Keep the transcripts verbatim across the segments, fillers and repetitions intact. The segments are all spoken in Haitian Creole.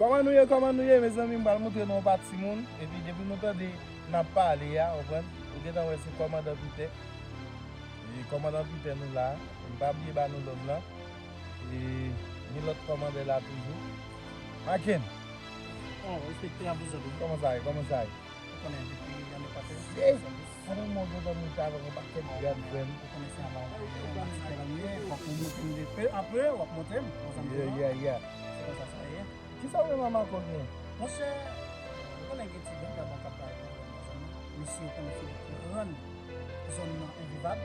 Kòman nou ye, kòman nou ye, mezanmi? M pral montre nou yon pati moun. Epi depi nou tande n ap pale a, w konprann? Ou gentan wè se kòmandan Pitè. E kòmandan Pitè nou la. M pa bliye ba nou love lan. E gen lòt kòmandan la toujou. Maken. Oh, respekte a pou zòt wi. Kòman sa ye? Kòman sa ye? Ou konnen depi ane pase. Gade yon moun gentan monte avèk yon pakèt gad, frè m. Ou konnen se anba yon ti kolòn ye, fòk ou monte m de peu en peu, w ap monte m, yon zanmi. Yeah, yeah, yeah. Se konsa sa ye. Kisa w menm ak Mako gen? Monchè, ou konnen gen ti gang la bò k ap bay pwoblèm nan zòn nan. Mesye yo konnen se yo ki rann zòn nan envivab.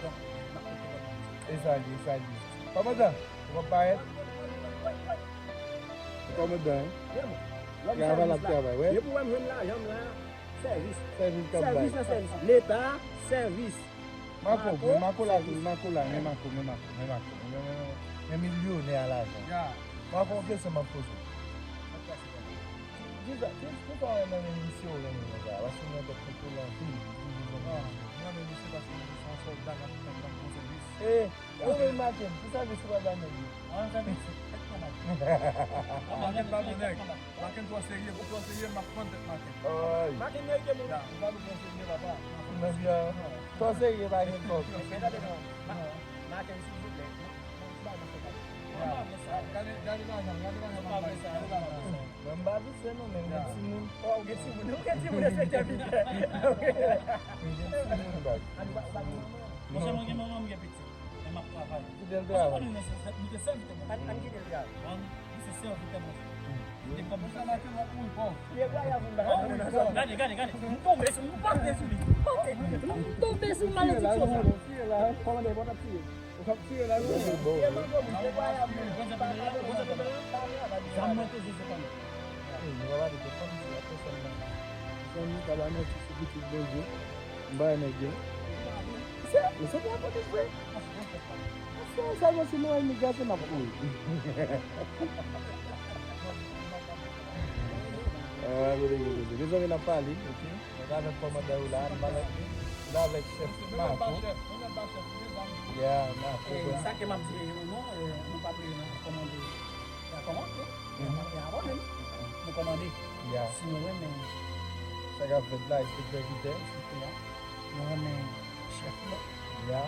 Donk, n ap mete lòd nan zòn. E sa l ye, e sa l ye. Kòmandan, ou p ap parèt? Kòmandan, hein? Travay l ap travay, wè. Depi w wè m jwenn lajan m la, sèvis. Sèvis k ap bay. Sèvis nan sèvis. Leta, sèvis. Mako, men Mako la tou, Mako la, men Mako, men Mako, men Mako, men, men, men, men milyonè a lajan. Mako, yon kesyon m ap poze w. Kisa, ki, kisa w renmen nan misye w renmen nan sa? Paske w gen tèt poupou l anpil. Mwen renmen misye paske misye se yon sòlda k ap tann ban m bon sèvis. E, ou menm Maken, ki sèvis ou pral bay nèg yo? An sèvis, tèt nan bak. Maken pa bon nèg. Maken twò serye, pou twò serye, m ap fann tèt Maken. Ay. Maken merite moun. Ya. Ou pa bezwen serye, papa. Nèg yo, twò serye, pa gen kòb. Men gade non. Ma-, Maken, silvouplè. Gade, gade lajan, gade lajan m ap bay, gade lajan. Mwen m pa vise non, men m gen timoun. Oh, ou gen timoun, ou gen timoun, enspektè Pitè. M gen timoun, baz. Monchè, mwen gen manman, m gen pitit. Men m ap travay. Kite l travay. Paske nou se, nou te sèvitè Bondye. Ann, ann kite l travay. Ann, nou se sèvitè Bondye. Li te kòm. Monchè, Maken w ap mouri pòv. Li e vwayaj moun pa ka mouri pòv. Gade, gade, gade. M tonbe sou, m pase sou li. M pase. M tonbe sou malediksyon sa. Tire la, kòmandan, pa t ap tire. Ou t ap tire la, wi. Bon, wi. Zam mwen toujou sou kò m. Ey, nou pa pale de fanm, se la pèsòn nan. Zanmi, pa bay manti sou pitit Bondye. M bay nèg yo. Se, se pa polis vre. Se sèlman si nou wè imigrasyon n ap kouri. Ah, kote, kote, kote. Mezanmi, n ap pale, ok? Mwen t avèk kòmandan yo la, m avèk, m avèk chèf Mako. Ya, Mako. E, sa ke m ap di, e, nou, non, e, nou pa bliye, non, kòmande. Ya, kòmande. Mhm. E, abòne, non? Nou kòmande. Ya. Si nou renmen. Sa k ap fèt la, enspektè Pitè. Enspektè a. Nou renmen chèf la. Ya.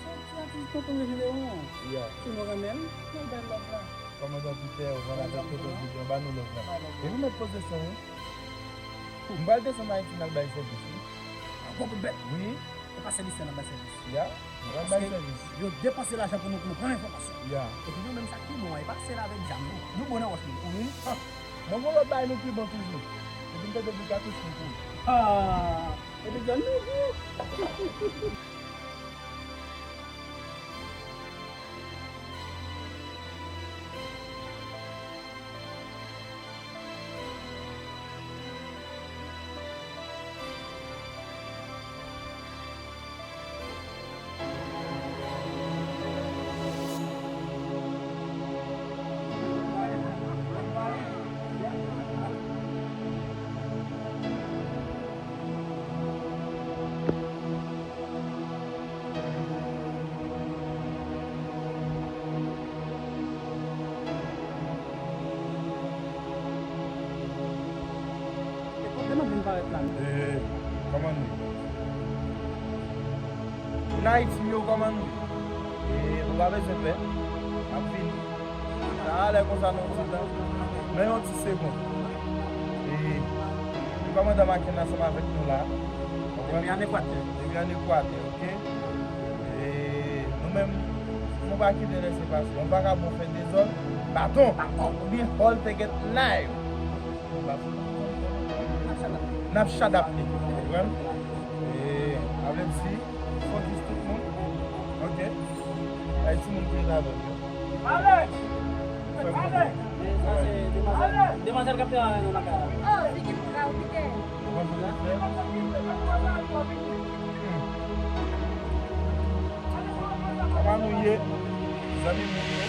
Se yon ti atis tonton Jedeon. Ya. Si nou renmen l, nou bay lòv la. Kòmandan Pitè, ou konn avèk tonton Jedeon, ba nou lòv la. Ba lòv la. Epi mèt pozisyon, wi. M pral desann Ayiti, m al bay sèvis, wi. Ankò pou bèt. Wi. E pa sèvis la n ap bay sèvis. Ya. M pral bay sèvis. Paske yo depanse lajan pou nou, pou nou pran enfòmasyon. Ya. Epi nou menm sa ki bon an, e pa se la avèk zam, non. Nou bon nan wòch nou. Wi. Ah. Mwen gon lòt bagay nou pi bon toujou. Epi m tande pou katouch nou tou. Ah. Epi zòn nou tou. E, kòman nou ye? Moun Ayiti yo, kòman nou ye? E, nou pa bezwen pè. N ap vini. Talè konsa nan yon ti tan. Nan yon ti segonn. E, e kòmandan Maken ansanm avèk nou la. Depi ann Ekwatè. Depi ann Ekwatè, ok? E, nou menm, nou pa kite lèse pase. Yon vagabon fè dezòd, baton. Baton. Oubyen hòl te get knife. N ap shadap li, ou konprann? E, sa vle di, fokis tout moun. Ok? Ay, timoun ki ret avè m yo. Alex! Alex! Sa se demwazèl, demwazèl k ap travay nan lakay la. Oh, figi m gra wi, Pitè. Ou konn sa l ap fè? Hmm. Kòman nou ye? Zanmi moun yo.